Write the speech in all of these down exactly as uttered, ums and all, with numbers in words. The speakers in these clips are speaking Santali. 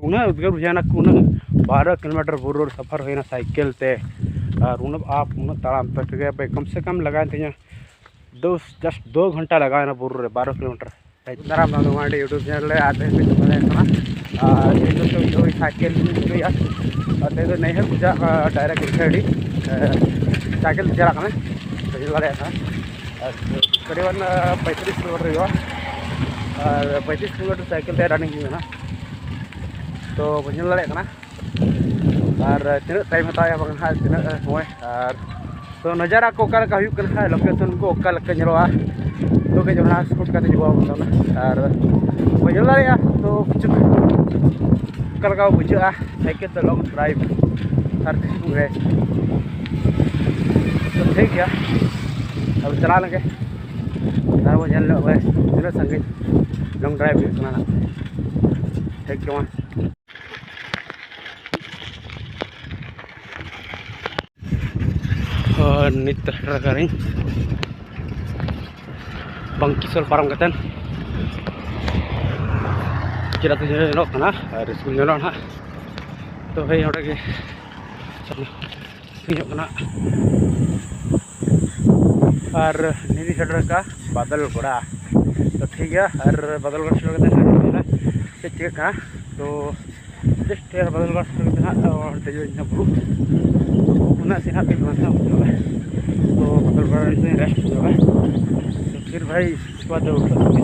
ᱩᱱᱟᱹᱜ ᱩᱫᱽᱜᱟᱹᱨ ᱵᱩᱡᱷᱟᱹᱣ ᱮᱱᱟ, ᱩᱱᱟᱹᱜ ᱵᱟᱨᱚ ᱠᱤᱞᱳᱢᱤᱴᱟᱨ ᱵᱩᱨᱩ ᱨᱮ ᱥᱟᱯᱷᱟᱨ ᱦᱩᱭᱱᱟ ᱥᱟᱭᱠᱮᱞ ᱛᱮ, ᱟᱨ ᱩᱱᱟᱹᱜ ᱟᱯ, ᱩᱱᱟᱹᱜ ᱛᱟᱲᱟᱢ ᱛᱮ, ᱛᱮᱜᱮ ᱵᱮ-, ᱠᱚᱢ ᱥᱮ ᱠᱚᱢ ᱞᱟᱜᱟᱣᱮᱱ ᱛᱤᱧᱟᱹ ᱫᱳ, just ᱫᱳ ᱜᱷᱚᱱᱴᱟ ᱞᱟᱜᱟᱣᱮᱱᱟ ᱵᱩᱨᱩ ᱨᱮ, ᱵᱟᱨᱚ ᱠᱤᱞᱳᱢᱤᱴᱟᱨ᱾ ᱫᱟᱨᱟᱢ ᱫᱟᱢ ᱱᱚᱣᱟ YouTube channel ᱨᱮ ᱟᱨ ᱛᱮᱦᱮᱧ ᱯᱮ ᱧᱮᱞ ᱫᱟᱲᱮᱭᱟᱜ ᱠᱟᱱᱟ, ᱟᱨ ᱛᱮᱦᱮᱧ ᱫᱚ ᱥᱟᱭᱠᱮᱞ ᱛᱮᱧ ᱪᱟᱹᱞᱩᱭᱟ, ᱟᱨ ᱛᱮᱦᱮᱧ ᱫᱚ ᱱᱟᱹᱭᱦᱟᱹᱨ ᱠᱷᱚᱱᱟᱜ, ᱟᱨ, direct ᱞᱤᱠᱷᱟᱹᱰᱤ, ᱟᱨ, ᱥᱟᱭᱠᱮᱞ ᱛᱮ ᱪᱟᱞᱟᱜ ᱠᱟᱱᱟ, ᱯᱮ ᱧᱮᱞ ᱫᱟᱲᱮᱭᱟᱜ ᱠᱟᱱᱟ᱾ ᱟᱨ ᱛᱚᱠᱨᱤᱵᱟᱱ, ᱟᱨ, ᱯᱚᱸᱭᱛᱨᱤᱥ ᱠᱤᱞᱳᱢᱤᱴᱟᱨ ᱦᱩᱭᱩᱜᱼᱟ, ᱟᱨ ᱯᱚᱸᱭᱛᱨᱤᱥ ᱠᱤᱞᱳᱢᱤᱴᱟᱨ ᱥᱟᱭᱠᱮᱞ ᱛᱮ running ᱦᱩᱭᱩᱜᱼᱟ ᱱᱟᱦᱟᱜ᱾ ᱛᱚ ᱵᱚᱱ ᱧᱮᱞ ᱫᱟᱲᱮᱭᱟᱜ ᱠᱟᱱᱟ, ᱟᱨ ᱛᱤᱱᱟᱹᱜ time ᱦᱟᱛᱟᱣᱮᱫᱼᱟ ᱵᱟᱝ ᱦᱟᱸᱜ, ᱛᱤᱱᱟᱹᱜ ᱥᱚᱢᱚᱭ, ᱟᱨ ᱛᱚ ᱱᱟᱡᱟᱨᱟ ᱠᱚ ᱚᱠᱟ ᱞᱮᱠᱟ ᱦᱩᱭᱩᱜ ᱠᱟᱱᱟ ᱦᱟᱸᱜ, location ᱠᱚ ᱚᱠᱟ ᱞᱮᱠᱟ ᱧᱮᱞᱚᱜᱼᱟ, ᱛᱚ ᱠᱟᱹᱡ ᱚᱱᱟ shoot ᱠᱟᱛᱮ ᱧᱮᱞᱚᱜᱼᱟ ᱵᱚᱱ ᱛᱟᱦᱚᱞᱮ᱾ ᱟᱨ ᱵᱚᱱ ᱧᱮᱞ ᱫᱟᱲᱮᱭᱟᱜᱼᱟ ᱛᱚ ᱠᱤᱪᱷᱩ ᱚᱠᱟ ᱞᱮᱠᱟ ᱵᱩᱡᱷᱟᱹᱜᱼᱟ ᱥᱟᱭᱠᱮᱞ ᱛᱮ long drive ᱥᱟᱨ ᱫᱤᱥᱚᱢ ᱨᱮ᱾ ᱛᱚ ᱴᱷᱤᱠ ᱜᱮᱭᱟ, ᱟᱫᱚ ᱪᱟᱞᱟᱣ ᱞᱮᱱᱜᱮ ᱟᱨ ᱵᱚᱱ ᱧᱮᱞ ᱧᱚᱜ ᱞᱮᱜᱮ ᱛᱤᱱᱟᱹᱜ ᱥᱟᱺᱜᱤᱧ long drive ᱦᱩᱭᱩᱜ ᱠᱟᱱᱟ ᱦᱟᱸᱜ᱾ ᱴᱷᱤᱠ ᱜᱮ ᱢᱟ᱾ ᱟᱨ ᱱᱤᱛ ᱥᱮᱴᱮᱨ ᱟᱠᱟᱱᱟᱹᱧ ᱵᱟᱝᱠᱤᱥᱚᱞ ᱯᱟᱨᱚᱢ ᱠᱟᱛᱮᱫ᱾ ᱪᱮᱫᱟᱜ ᱥᱮ ᱧᱮᱞᱚᱜ ᱠᱟᱱᱟ ᱟᱨ ᱥᱠᱩᱞ ᱧᱮᱞᱚᱜᱼᱟ ᱱᱟᱦᱟᱜ᱾ ᱛᱚ ᱦᱳᱭ, ᱚᱸᱰᱮ ᱜᱮ ᱦᱩᱭᱩᱜ ᱠᱟᱱᱟ᱾ ᱟᱨ ᱱᱤᱛ ᱥᱮᱴᱮᱨ ᱟᱠᱟᱱᱟ ᱵᱟᱫᱚᱞ ᱜᱚᱲᱟ᱾ ᱛᱚ ᱴᱷᱤᱠ ᱜᱮᱭᱟ, ᱟᱨ ᱵᱟᱫᱚᱞ ᱜᱚᱲᱟ ᱥᱮᱴᱮᱨ ᱠᱟᱛᱮ ᱪᱮᱫ ᱪᱤᱠᱟᱹᱜ ᱠᱟᱱᱟ᱾ ᱛᱚ just ᱵᱟᱫᱚᱞ ᱜᱚᱲᱟ ᱥᱮᱴᱮᱨ ᱠᱟᱛᱮ ᱦᱟᱸᱜ ᱫᱮᱡᱚᱜ ᱤᱧ ᱦᱟᱸᱜ ᱵᱩᱨᱩ᱾ ᱩᱱᱟᱹᱜ ᱥᱮ ᱦᱟᱸᱜ ᱫᱮᱡ ᱵᱟᱝ ᱦᱟᱸᱜ ᱵᱩᱡᱷᱟᱹᱣᱟ᱾ ᱛᱚ ᱵᱟᱫᱚᱞ ᱜᱚᱲᱟ ᱨᱮ ᱨᱮᱥᱴ ᱦᱩᱭᱩᱜᱼᱟ᱾ ᱛᱚ ᱯᱷᱤᱨ ᱵᱷᱟᱭ ᱩᱥᱠᱮ ᱵᱟᱫ ᱩᱴᱷᱟ ᱥᱟᱠᱛᱮ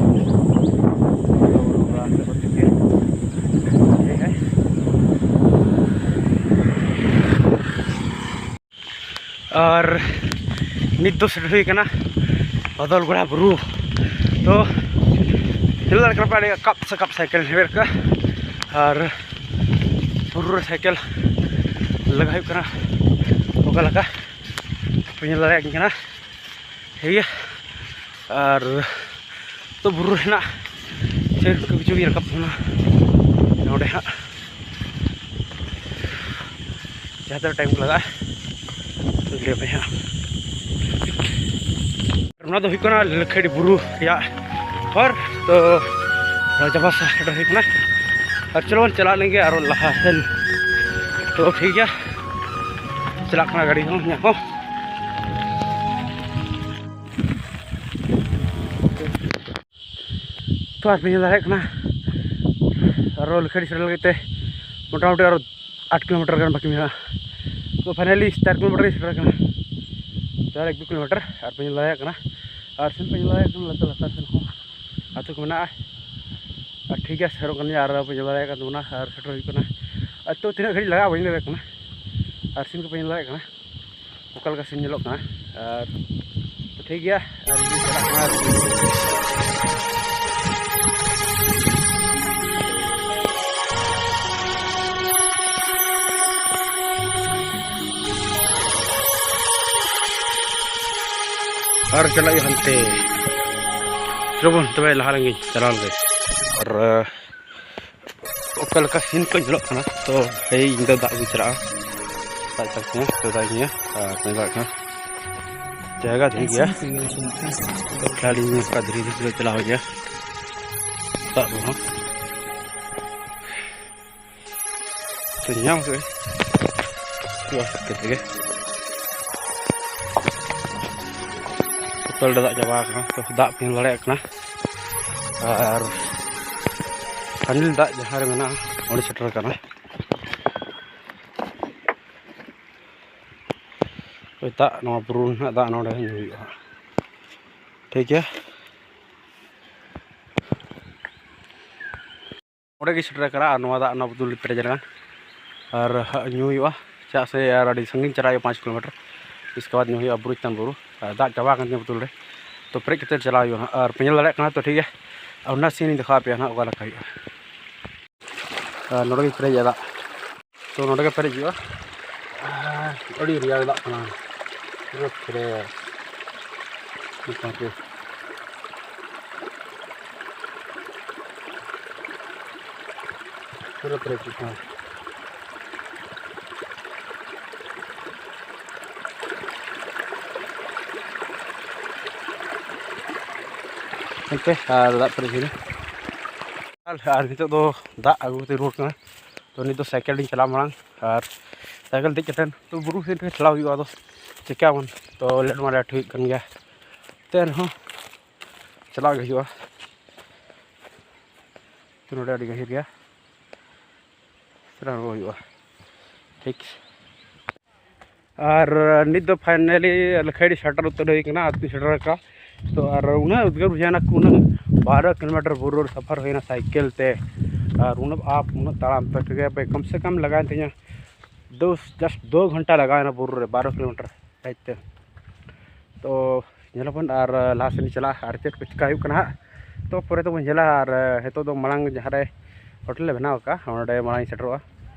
ᱦᱮᱸ᱾ ᱟᱨ ᱱᱤᱛ ᱫᱚ ᱥᱮᱴᱮᱨ ᱦᱩᱭ ᱠᱟᱱᱟ ᱵᱟᱫᱚᱞ ᱜᱚᱲᱟ ᱵᱩᱨᱩ᱾ ᱛᱚ ᱧᱮᱞ ᱫᱟᱲᱮᱭᱟᱜ ᱠᱟᱱᱟ ᱯᱮ, ᱟᱹᱰᱤ ᱠᱟᱯ ᱥᱮ ᱠᱟᱯ ᱥᱟᱭᱠᱮᱞ ᱦᱮᱵᱮᱨ ᱠᱟᱜᱼᱟ᱾ ᱟᱨ ᱵᱩᱨᱩ ᱨᱮ ᱥᱟᱭᱠᱮᱞ ᱞᱟᱜᱟ ᱦᱩᱭᱩᱜ ᱠᱟᱱᱟ ᱚᱠᱟ ᱞᱮᱠᱟ ᱯᱮ ᱧᱮᱞ ᱫᱟᱲᱮᱭᱟᱜ ᱠᱟᱱᱟ᱾ ᱴᱷᱤᱠ ᱜᱮᱭᱟ, ᱟᱨ ᱛᱚ ᱵᱩᱨᱩ ᱨᱮᱱᱟᱜ ᱪᱮᱫ ᱠᱚ ᱠᱤᱪᱷᱩ ᱜᱮ ᱨᱟᱠᱟᱵ ᱠᱟᱱᱟ ᱱᱚᱸᱰᱮ ᱦᱟᱸᱜ, ᱡᱟᱦᱟᱸ ᱛᱤᱱᱟᱹᱜ time ᱠᱚ ᱞᱟᱜᱟᱜᱼᱟ ᱞᱟᱹᱭ ᱟᱯᱮ ᱦᱟᱸᱜ᱾ ᱚᱱᱟ ᱫᱚ ᱦᱩᱭᱩᱜ ᱠᱟᱱᱟ ᱞᱟᱹᱠᱷᱟᱹᱰᱤ ᱵᱩᱨᱩ ᱨᱮᱭᱟᱜ ᱦᱚᱨ᱾ ᱛᱚ ᱪᱟᱵᱟ ᱥᱮᱫ ᱥᱮᱴᱮᱨ ᱦᱩᱭ ᱠᱟᱱᱟ᱾ ᱟᱨ ᱪᱚᱞᱚ ᱵᱚᱱ ᱪᱟᱞᱟᱣ ᱞᱮᱱ ᱜᱮ ᱟᱨᱚ ᱞᱟᱦᱟ ᱥᱮᱱ᱾ ᱛᱚ ᱴᱷᱤᱠ ᱜᱮᱭᱟ, ᱪᱟᱞᱟᱜ ᱠᱟᱱᱟ ᱜᱟᱹᱰᱤ ᱦᱚᱸ, ᱤᱧᱟᱹᱜ ᱦᱚᱸ᱾ ᱛᱚ ᱟᱨ ᱯᱮ ᱧᱮᱞ ᱫᱟᱲᱮᱭᱟᱜ ᱠᱟᱱᱟ, ᱟᱨᱚ ᱞᱟᱹᱠᱷᱟᱹᱲᱤ ᱥᱮᱴᱮᱨ ᱞᱟᱹᱜᱤᱫ ᱛᱮ ᱢᱚᱴᱟᱢᱩᱴᱤ ᱟᱨᱚ ᱟᱴ ᱠᱤᱞᱳᱢᱤᱴᱟᱨ ᱜᱟᱱ ᱵᱟᱹᱠᱤ ᱢᱮᱱᱟᱜᱼᱟ᱾ ᱛᱚ finally ᱪᱟᱨ ᱠᱤᱞᱳᱢᱤᱴᱟᱨ ᱤᱧ ᱥᱮᱴᱮᱨ ᱠᱟᱱᱟ, ᱪᱟᱨ ᱮᱠ ᱫᱩ ᱠᱤᱞᱳᱢᱤᱴᱟᱨ᱾ ᱟᱨ ᱯᱮ ᱧᱮᱞ ᱫᱟᱲᱮᱭᱟᱜ ᱠᱟᱱᱟ, ᱟᱨ ᱥᱮᱱ ᱯᱮ ᱧᱮᱞ ᱫᱟᱲᱮᱭᱟᱜ ᱠᱟᱱᱟ, ᱞᱟᱛᱟᱨ ᱞᱟᱛᱟᱨ ᱥᱮᱱ ᱦᱚᱸ ᱟᱹᱛᱩ ᱠᱚ ᱢᱮᱱᱟᱜᱼᱟ᱾ ᱟᱨ ᱴᱷᱤᱠ ᱜᱮᱭᱟ, ᱥᱮᱱᱚᱜ ᱠᱟᱱ ᱜᱮᱭᱟ᱾ ᱟᱨ ᱯᱮ ᱧᱮᱞ ᱫᱟᱲᱮᱭᱟᱜ ᱠᱟᱱ ᱛᱟᱵᱚᱱᱟ, ᱟᱨ ᱥᱮᱴᱮᱨ ᱦᱩᱭᱩᱜ ᱠᱟᱱᱟ᱾ ᱟᱨ ᱛᱚ ᱛᱤᱱᱟᱹᱜ ᱜᱷᱟᱹᱲᱤᱡ ᱞᱟᱜᱟᱜᱼᱟ ᱵᱟᱹᱧ ᱞᱟᱹᱭ ᱫᱟᱲᱮᱭᱟᱜ ᱠᱟᱱᱟ, ᱟᱨ ᱥᱮᱱ ᱠᱚ ᱯᱮ ᱧᱮᱞ ᱫᱟᱲᱮᱭᱟᱜ ᱠᱟᱱᱟ᱾ ᱟᱨ ᱴᱷᱤᱠ ᱜᱮᱭᱟ, ᱟᱨ ᱤᱧ ᱪᱟᱞᱟᱜ ᱠᱟᱱᱟ᱾ ᱟᱨ ᱪᱟᱞᱟᱜ ᱦᱩᱭᱩᱜᱼᱟ ᱦᱟᱱᱛᱮ᱾ ᱪᱚᱞᱚ ᱵᱚᱱ ᱛᱚᱵᱮ ᱞᱟᱦᱟ ᱞᱮᱱ ᱜᱤᱧ ᱪᱟᱞᱟᱣ ᱞᱮᱱ ᱜᱮ᱾ ᱟᱨ ᱚᱠᱟ ᱞᱮᱠᱟ ᱥᱤᱱ ᱠᱚ ᱧᱮᱞᱚᱜ ᱠᱟᱱᱟ᱾ ᱛᱚ ᱵᱷᱟᱹᱭ, ᱤᱧ ᱫᱚ ᱫᱟᱜ ᱜᱤᱧ ᱪᱟᱞᱟᱜᱼᱟ, ᱫᱟᱜ ᱪᱟᱞᱟᱜ ᱠᱟᱱᱟ, ᱛᱚ ᱫᱟᱜ ᱤᱧ ᱧᱩᱭᱟ᱾ ᱟᱨ ᱧᱮᱞ ᱫᱟᱲᱮᱭᱟᱜ ᱠᱟᱱᱟ ᱡᱟᱭᱜᱟ ᱴᱷᱤᱠ ᱜᱮᱭᱟ, ᱠᱷᱟᱹᱞᱤ ᱱᱚᱝᱠᱟ ᱫᱷᱤᱨᱮ ᱫᱷᱤᱨᱮ ᱪᱟᱞᱟᱣ ᱦᱩᱭᱩᱜᱼᱟ ᱫᱟᱜ ᱨᱮᱦᱚᱸ᱾ ᱛᱚ ᱧᱟᱢ ᱠᱮᱫ ᱦᱩᱭᱩᱜᱼᱟ ᱥᱮᱫ ᱠᱟᱛᱮ ᱜᱮ᱾ ᱴᱳᱴᱟᱞ ᱫᱟᱜ ᱪᱟᱵᱟ ᱟᱠᱟᱱᱟ, ᱛᱚ ᱫᱟᱜ ᱯᱮ ᱧᱮᱞ ᱫᱟᱲᱮᱭᱟᱜ ᱠᱟᱱᱟ᱾ ᱟᱨ ᱯᱷᱟᱭᱱᱟᱞ ᱫᱟᱜ ᱡᱟᱦᱟᱸ ᱨᱮ ᱢᱮᱱᱟᱜᱼᱟ, ᱚᱸᱰᱮ ᱥᱮᱴᱮᱨ ᱟᱠᱟᱱᱟ᱾ ᱳᱭ ᱫᱟᱜ, ᱱᱚᱣᱟ ᱵᱩᱨᱩ ᱨᱮᱱᱟᱜ ᱫᱟᱜ ᱱᱚᱰᱮ ᱧᱩ ᱦᱩᱭᱩᱜᱼᱟ᱾ ᱴᱷᱤᱠ ᱜᱮᱭᱟ, ᱚᱸᱰᱮ ᱜᱮ ᱥᱮᱴᱮᱨ ᱟᱠᱟᱱᱟ᱾ ᱟᱨ ᱱᱚᱣᱟ ᱫᱟᱜ ᱚᱱᱟ ᱵᱚᱛᱚᱞ ᱨᱮ ᱯᱮᱨᱮᱡ ᱞᱮᱠᱷᱟᱱ ᱟᱨ ᱦᱟᱸᱜ ᱧᱩ ᱦᱩᱭᱩᱜᱼᱟ, ᱪᱮᱫᱟᱜ ᱥᱮ ᱟᱨ ᱟᱹᱰᱤ ᱥᱟᱺᱜᱤᱧ ᱪᱟᱞᱟᱜ ᱦᱩᱭᱩᱜᱼᱟ, ᱯᱟᱸᱪ ᱠᱤᱞᱳᱢᱤᱴᱟᱨ᱾ ᱤᱥᱠᱮ ᱵᱟᱫᱽ ᱧᱩ ᱦᱩᱭᱩᱜᱼᱟ ᱵᱩᱨᱩ ᱪᱮᱛᱟᱱ ᱵᱩᱨᱩ᱾ ᱟᱨ ᱫᱟᱜ ᱪᱟᱵᱟ ᱟᱠᱟᱱ ᱛᱤᱧᱟᱹ ᱵᱚᱛᱚᱞ ᱨᱮ, ᱛᱚ ᱯᱮᱨᱮᱡ ᱠᱟᱛᱮ ᱪᱟᱞᱟᱣ ᱦᱩᱭᱩᱜᱼᱟ ᱦᱟᱸᱜ᱾ ᱟᱨ ᱯᱮ ᱧᱮᱞ ᱫᱟᱲᱮᱭᱟᱜ ᱠᱟᱱᱟ ᱛᱚ, ᱴᱷᱤᱠ ᱜᱮᱭᱟ᱾ ᱟᱨ ᱚᱱᱟ ᱥᱤᱱ ᱤᱧ ᱫᱮᱠᱷᱟᱣ ᱟᱯᱮᱭᱟ ᱦᱟᱸᱜ ᱚᱠᱟ ᱞᱮᱠᱟ ᱦᱩᱭᱩᱜᱼᱟ᱾ ᱟᱨ ᱱᱚᱰᱮ ᱜᱮ ᱯᱮᱨᱮᱡ ᱫᱟᱜ, ᱛᱚ ᱱᱚᱰᱮ ᱜᱮ ᱯᱮᱨᱮᱡ ᱦᱩᱭᱩᱜᱼᱟ᱾ ᱟᱨ ᱟᱹᱰᱤ ᱨᱮᱭᱟᱲ ᱫᱟᱜ ᱠᱟᱱᱟ, ᱯᱩᱨᱟᱹ fresh᱾ ᱢᱚᱴᱟᱢᱩᱴᱤ ᱯᱩᱨᱟᱹ ᱯᱮᱨᱮᱡ ᱦᱩᱭᱩᱜ ᱠᱟᱱᱟ᱾ ᱦᱟᱱᱛᱮ ᱟᱨ ᱫᱟᱜ ᱯᱮᱨᱮᱡ ᱦᱩᱭᱱᱟ᱾ ᱟᱨ ᱟᱨ ᱱᱤᱛᱚᱜ ᱫᱚ ᱫᱟᱜ ᱟᱹᱜᱩ ᱠᱟᱛᱮ ᱨᱩᱣᱟᱹᱲ ᱠᱟᱱᱟ᱾ ᱛᱚ ᱱᱤᱛ ᱫᱚ ᱥᱟᱭᱠᱮᱞ ᱨᱤᱧ ᱪᱟᱞᱟᱜ ᱢᱟᱲᱟᱝ, ᱟᱨ ᱥᱟᱭᱠᱮᱞ ᱫᱮᱡ ᱠᱟᱛᱮ ᱛᱚ ᱵᱩᱨᱩ ᱥᱮᱫ ᱨᱮ ᱪᱟᱞᱟᱣ ᱦᱩᱭᱩᱜᱼᱟ᱾ ᱟᱫᱚ ᱪᱤᱠᱟᱹᱭᱟᱵᱚᱱ, ᱛᱚ ᱞᱮᱴ ᱢᱟ ᱞᱮᱴ ᱦᱩᱭᱩᱜ ᱠᱟᱱ ᱜᱮᱭᱟ᱾ ᱛᱮ ᱨᱮᱦᱚᱸ ᱪᱟᱞᱟᱜ ᱜᱮ ᱦᱩᱭᱩᱜᱼᱟ᱾ ᱛᱚ ᱱᱚᱰᱮ ᱟᱹᱰᱤ ᱜᱟᱹᱦᱤᱨ ᱜᱮᱭᱟ, ᱪᱟᱞᱟᱣ ᱨᱩᱣᱟᱹᱲ ᱦᱩᱭᱩᱜᱼᱟ᱾ ᱴᱷᱤᱠ᱾ ᱟᱨ ᱱᱤᱛ ᱫᱚ finally ᱞᱟᱹᱠᱷᱟᱹᱭᱰᱤ ᱥᱮᱴᱮᱨ ᱩᱛᱟᱹᱨ ᱦᱩᱭ ᱠᱟᱱᱟ, ᱟᱹᱛᱩ ᱥᱮᱴᱮᱨ ᱟᱠᱟᱱᱟ᱾ ᱛᱚ ᱟᱨ ᱩᱱᱟᱹᱜ ᱩᱫᱽᱜᱟᱹᱨ ᱵᱩᱡᱷᱟᱹᱣ ᱮᱱᱟ, ᱩᱱᱟᱹᱜ ᱵᱟᱨᱚ ᱠᱤᱞᱳᱢᱤᱴᱟᱨ ᱵᱩᱨᱩ ᱨᱮ ᱥᱟᱯᱷᱟᱨ ᱦᱩᱭᱱᱟ ᱥᱟᱭᱠᱮᱞ ᱛᱮ, ᱟᱨ ᱩᱱᱟᱹᱜ ᱟᱯ, ᱩᱱᱟᱹᱜ ᱛᱟᱲᱟᱢ ᱛᱮ, ᱴᱷᱤᱠ ᱜᱮᱭᱟ, ᱠᱚᱢ ᱥᱮ ᱠᱚᱢ ᱞᱟᱜᱟᱣᱮᱱ ᱛᱤᱧᱟᱹ ᱫᱚᱥ, just ᱫᱩ ᱜᱷᱚᱱᱴᱟ ᱞᱟᱜᱟᱣᱮᱱᱟ ᱵᱩᱨᱩ ᱨᱮ ᱵᱟᱨᱚ ᱠᱤᱞᱳᱢᱤᱴᱟᱨ ᱦᱮᱡ ᱛᱮ᱾ ᱛᱚ ᱧᱮᱞ ᱟᱵᱚᱱ ᱟᱨ ᱞᱟᱦᱟ ᱥᱮᱫ ᱤᱧ ᱪᱟᱞᱟᱜᱼᱟ ᱟᱨ ᱪᱮᱫ ᱠᱚ ᱪᱤᱠᱟ ᱦᱩᱭᱩᱜ ᱠᱟᱱᱟ ᱦᱟᱸᱜ, ᱛᱚ ᱯᱚᱨᱮ ᱛᱮᱵᱚᱱ ᱧᱮᱞᱟ᱾ ᱟᱨ ᱱᱤᱛᱚᱜ ᱫᱚ ᱢᱟᱲᱟᱝ ᱡᱟᱦᱟᱸ ᱨᱮ ᱦᱳᱴᱮᱞ ᱞᱮ ᱵᱮᱱᱟᱣ ᱟᱠᱟᱫᱼᱟ, ᱚᱸᱰᱮ ᱢᱟᱲᱟᱝ ᱤᱧ ᱥᱮᱴᱮᱨᱚᱜᱼᱟ᱾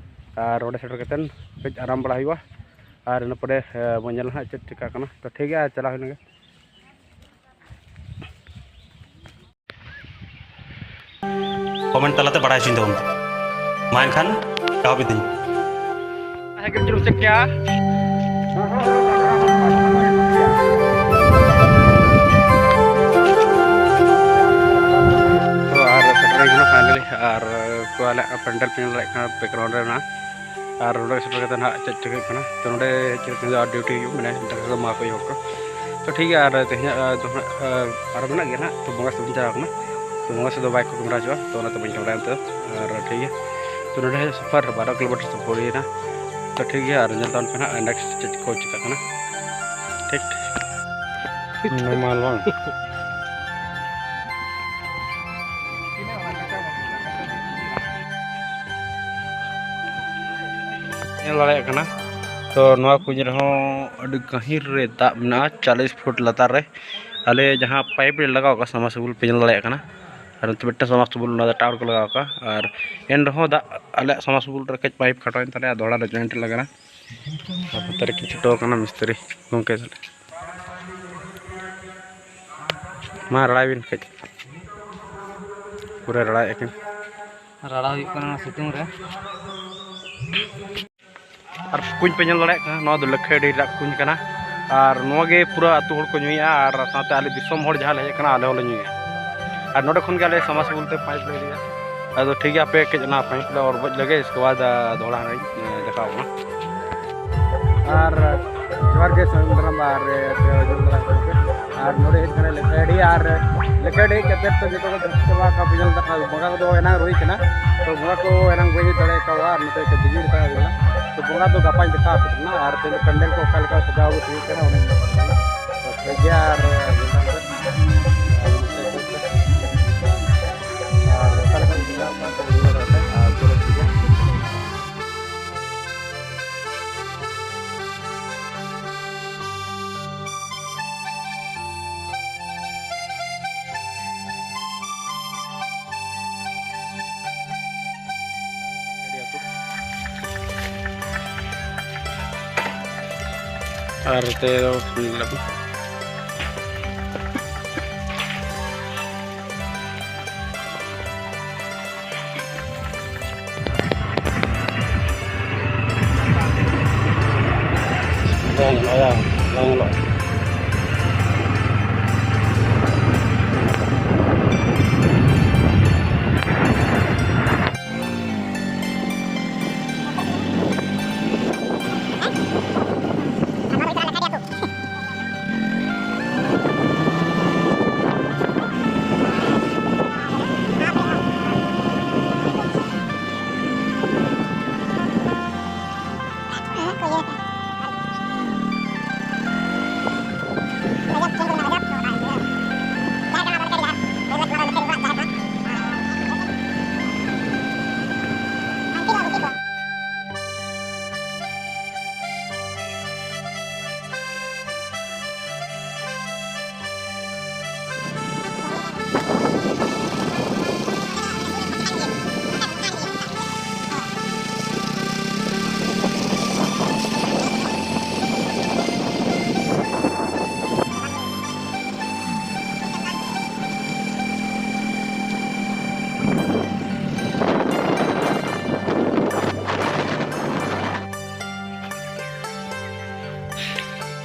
ᱟᱨ ᱚᱸᱰᱮ ᱥᱮᱴᱮᱨ ᱠᱟᱛᱮᱫ ᱠᱟᱹᱡ ᱟᱨᱟᱢ ᱵᱟᱲᱟ ᱦᱩᱭᱩᱜᱼᱟ᱾ ᱟᱨ ᱤᱱᱟᱹ ᱯᱚᱨᱮ ᱵᱚᱱ ᱧᱮᱞᱟ ᱦᱟᱸᱜ ᱪᱮᱫ ᱪᱤᱠᱟᱹᱜ ᱠᱟᱱᱟ᱾ ᱛᱚ ᱴᱷᱤᱠ ᱜᱮᱭᱟ, ᱪᱟᱞᱟᱣ ᱦᱩᱭ ᱞᱮᱱ ᱜᱮ᱾ ᱠᱚᱢᱮᱱᱴ ᱛᱟᱞᱟᱛᱮ ᱵᱟᱲᱟᱭ ᱦᱚᱪᱚᱧ ᱛᱟᱵᱚᱱ ᱯᱮ᱾ ᱢᱟ ᱮᱱᱠᱷᱟᱱ ᱮᱦᱚᱵ ᱤᱫᱟᱹᱧ᱾ ᱥᱟᱭᱠᱮᱞ ᱪᱟᱹᱞᱩ ᱪᱮᱫ ᱠᱮᱭᱟ᱾ ᱛᱚ ᱟᱨ ᱥᱮᱴᱮᱨ ᱦᱩᱭ ᱠᱟᱱᱟ finally᱾ ᱟᱨ ᱛᱚ ᱟᱞᱮᱭᱟᱜ ᱯᱮᱱᱰᱮᱞ ᱯᱮ ᱧᱮᱞ ᱫᱟᱲᱮᱭᱟᱜ ᱠᱟᱱᱟ background ᱨᱮ ᱢᱮᱱᱟᱜᱼᱟ᱾ ᱟᱨ ᱱᱚᱰᱮ ᱥᱮᱴᱮᱨ ᱠᱟᱛᱮ ᱱᱟᱦᱟᱜ ᱪᱮᱫ ᱪᱤᱠᱟᱹᱜ ᱠᱟᱱᱟ᱾ ᱛᱚ ᱱᱚᱰᱮ ᱪᱮᱫ ᱞᱮᱠᱟ ᱟᱨ ᱰᱤᱭᱩᱴᱤ ᱦᱩᱭᱩᱜ, ᱢᱟᱱᱮ ᱫᱟᱠᱟ ᱠᱚ ᱮᱢᱟ ᱠᱚ ᱦᱩᱭᱩᱜ ᱠᱟᱱᱟ᱾ ᱛᱚ ᱴᱷᱤᱠ ᱜᱮᱭᱟ, ᱟᱨ ᱛᱮᱦᱮᱧᱟᱜ ᱫᱚ ᱦᱟᱸᱜ ᱟᱨ ᱢᱮᱱᱟᱜ ᱜᱮᱭᱟ ᱱᱟᱦᱟᱜ᱾ ᱛᱚ ᱵᱚᱸᱜᱟ ᱥᱮᱫ ᱵᱚᱱ ᱪᱟᱞᱟᱣ ᱠᱟᱱᱟ᱾ ᱛᱚ ᱵᱚᱸᱜᱟ ᱥᱮᱫ ᱫᱚ ᱵᱟᱭᱤᱠ ᱠᱚ ᱠᱮᱢᱮᱨᱟ ᱦᱚᱪᱚᱜᱼᱟ, ᱛᱚ ᱚᱱᱟᱛᱮ ᱵᱟᱹᱧ ᱠᱮᱢᱮᱨᱟᱭᱟ ᱱᱤᱛᱚᱜ᱾ ᱟᱨ ᱴᱷᱤᱠ ᱜᱮᱭᱟ, ᱛᱚ ᱱᱚᱰᱮ ᱥᱚᱯᱟᱨ ᱵᱟᱨᱚ ᱠᱤᱞᱳᱢᱤᱴᱟᱨ ᱥᱚᱯᱚᱨ ᱦᱩᱭᱮᱱᱟ᱾ ᱛᱚ ᱴᱷᱤᱠ ᱜᱮᱭᱟ, ᱟᱨ ᱧᱮᱞ ᱛᱟᱵᱚᱱ ᱯᱮ ᱱᱟᱦᱟᱜ next ᱪᱮᱫ ᱠᱚ ᱪᱤᱠᱟᱹᱜ ᱠᱟᱱᱟ᱾ ᱴᱷᱤᱠ᱾ ᱱᱚᱨᱢᱟᱞ ᱵᱟᱝ? ᱧᱮᱞ ᱫᱟᱲᱮᱭᱟᱜ ᱠᱟᱱᱟ᱾ ᱛᱚ ᱱᱚᱣᱟ ᱠᱩᱧ ᱨᱮᱦᱚᱸ ᱟᱹᱰᱤ ᱜᱟᱹᱦᱤᱨ ᱨᱮ ᱫᱟᱜ ᱢᱮᱱᱟᱜᱼᱟ, ᱪᱟᱞᱤᱥ ᱯᱷᱩᱴ ᱞᱟᱛᱟᱨ ᱨᱮ᱾ ᱟᱞᱮ ᱡᱟᱦᱟᱸ ᱯᱟᱭᱤᱯ ᱞᱮ ᱞᱟᱜᱟᱣ ᱠᱟᱜᱼᱟ, ᱥᱟᱵᱢᱟᱨᱥᱤᱵᱚᱞ ᱯᱮ ᱧᱮᱞ ᱫᱟᱲᱮᱭᱟᱜ ᱠᱟᱱᱟ, ᱟᱨ ᱱᱚᱛᱮ ᱢᱤᱫᱴᱟᱝ ᱥᱟᱵᱢᱟᱨᱥᱤᱵᱚᱞ, ᱚᱱᱟ ᱫᱚ ᱴᱟᱣᱟᱨ ᱠᱚ ᱞᱟᱜᱟᱣ ᱠᱟᱜᱼᱟ᱾ ᱟᱨ ᱮᱱ ᱨᱮᱦᱚᱸ ᱫᱟᱜ ᱟᱞᱮᱭᱟᱜ ᱥᱟᱵᱢᱟᱨᱥᱤᱵᱚᱞ ᱨᱮ ᱠᱟᱹᱡ ᱯᱟᱭᱤᱯ ᱠᱷᱟᱴᱚᱭᱮᱱ ᱛᱟᱞᱮᱭᱟ, ᱫᱚᱦᱲᱟ ᱨᱮ ᱡᱚᱭᱮᱱᱴ ᱞᱟᱜᱟᱜᱼᱟ᱾ ᱟᱨ ᱱᱚᱛᱮ ᱨᱮ ᱠᱤᱱ ᱪᱷᱩᱴᱟᱹᱣ ᱠᱟᱱᱟ ᱢᱤᱥᱛᱨᱤ ᱜᱚᱢᱠᱮ᱾ ᱢᱟ ᱨᱟᱲᱟᱭ ᱵᱤᱱ ᱠᱟᱹᱡ, ᱯᱩᱨᱟᱹ ᱨᱟᱲᱟᱭᱮᱫ ᱠᱤᱱ᱾ ᱨᱟᱲᱟ ᱦᱩᱭᱩᱜ ᱠᱟᱱᱟ ᱱᱚᱣᱟ ᱥᱤᱛᱩᱝ ᱨᱮ᱾ ᱟᱨ ᱠᱩᱧ ᱯᱮ ᱧᱮᱞ ᱫᱟᱲᱮᱭᱟᱜ ᱠᱟᱱᱟ, ᱱᱚᱣᱟ ᱫᱚ ᱞᱟᱹᱠᱷᱟᱹᱭᱰᱤ ᱨᱮᱭᱟᱜ ᱠᱩᱧ ᱠᱟᱱᱟ᱾ ᱟᱨ ᱱᱚᱣᱟ ᱜᱮ ᱯᱩᱨᱟᱹ ᱟᱹᱛᱩ ᱦᱚᱲ ᱠᱚ ᱧᱩᱭᱟ, ᱟᱨ ᱥᱟᱶᱛᱮ ᱟᱞᱮ ᱫᱤᱥᱚᱢ ᱦᱚᱲ ᱡᱟᱦᱟᱸ ᱞᱮ ᱦᱮᱡ ᱟᱠᱟᱱᱟ, ᱟᱞᱮ ᱦᱚᱸᱞᱮ ᱧᱩᱭᱟ᱾ ᱟᱨ ᱱᱚᱰᱮ ᱠᱷᱚᱱ ᱜᱮ ᱟᱞᱮ ᱥᱟᱵᱢᱟᱨᱥᱤᱵᱚᱞ ᱛᱮ ᱯᱟᱭᱤᱯ ᱞᱮ ᱤᱫᱤᱭᱟ᱾ ᱟᱫᱚ ᱴᱷᱤᱠ ᱜᱮᱭᱟ, ᱟᱯᱮ ᱠᱟᱹᱡ ᱚᱱᱟ ᱯᱟᱭᱤᱯ ᱞᱮ ᱚᱨ ᱵᱚᱡ ᱞᱮᱜᱮ, ᱤᱥᱠᱮ ᱵᱟᱫ, ᱟ, ᱫᱚᱦᱲᱟ ᱦᱟᱸᱜ ᱤᱧ, ᱮ, ᱫᱮᱠᱷᱟᱣ ᱟᱵᱚᱱᱟ᱾ ᱟᱨ ᱡᱚᱦᱟᱨ ᱜᱮ ᱥᱟᱱᱟᱢ ᱫᱟᱨᱟᱢ ᱟᱨ, ᱮ, ᱟᱯᱮ ᱡᱚᱢ ᱫᱟᱨᱟᱢ ᱠᱚᱯᱮ᱾ ᱟᱨ ᱱᱚᱰᱮ ᱦᱮᱡ ᱠᱟᱱᱟ ᱞᱮᱠᱷᱟᱰᱤ, ᱟᱨ ᱞᱮᱠᱷᱟᱰᱤ ᱦᱮᱡ ᱠᱟᱛᱮ ᱛᱚ ᱡᱚᱛᱚ ᱠᱚ ᱫᱷᱩᱯ ᱪᱟᱵᱟ ᱟᱠᱟᱫ, ᱯᱮ ᱧᱮᱞ ᱫᱟᱠᱟ ᱵᱚᱸᱜᱟ ᱠᱚᱫᱚ ᱮᱱᱟᱝ ᱨᱮ ᱦᱩᱭ ᱠᱟᱱᱟ, ᱛᱚ ᱵᱚᱸᱜᱟ ᱠᱚ ᱮᱱᱟᱝ ᱵᱟᱹᱧ ᱦᱮᱡ ᱫᱟᱲᱮ ᱠᱟᱣᱟ, ᱟᱨ ᱱᱚᱛᱮ ᱠᱟᱹᱡ ᱵᱤᱡᱤ ᱨᱮ ᱛᱟᱦᱮᱸ ᱦᱩᱭ ᱞᱮᱱᱟ᱾ ᱛᱚ ᱵᱚᱸᱜᱟ ᱫᱚ ᱜᱟᱯᱟᱧ ᱫᱮᱠᱷᱟᱣ ᱟᱯᱮ ᱠᱟᱱᱟ, ᱟᱨ ᱛᱮᱦᱮᱧ ᱫᱚ ᱯᱮᱱᱰᱮᱞ ᱠᱚ ᱚᱠᱟ ᱞᱮᱠᱟ ᱥᱟᱡᱟᱣ ᱜᱚᱫ ᱦᱩᱭᱩᱜ ᱠᱟᱱᱟ ᱚᱱᱟᱧ ᱧᱮᱞ ᱠᱟᱱᱟ᱾ ᱛᱚ ᱴᱷᱤᱠ ᱜᱮᱭᱟ, ᱟᱨ ᱟᱨ ᱚᱠᱟ ᱞᱮᱠᱟ ᱵᱤᱱ ᱵᱮᱱᱟᱣ ᱠᱟᱜ ᱛᱮ ᱵᱩᱡᱷᱟᱹᱣ ᱫᱟᱲᱮᱭᱟᱜ ᱠᱟᱱᱟ᱾ ᱟᱨ ᱪᱚᱞᱚ ᱴᱷᱤᱠ ᱜᱮᱭᱟ᱾ ᱟᱨ ᱱᱚᱛᱮ ᱫᱚ ᱧᱮᱞ ᱞᱮᱠᱷᱟᱱ ᱵᱟᱝ ᱧᱮᱞᱚᱜᱼᱟ, ᱵᱟᱝ ᱧᱮᱞᱚᱜᱼᱟ᱾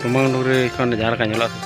ᱛᱩᱢᱟᱹᱝ ᱰᱩᱝᱨᱤ ᱠᱷᱚᱱ ᱡᱟᱦᱟᱸ ᱞᱮᱠᱟ ᱧᱮᱞᱚᱜᱼᱟ,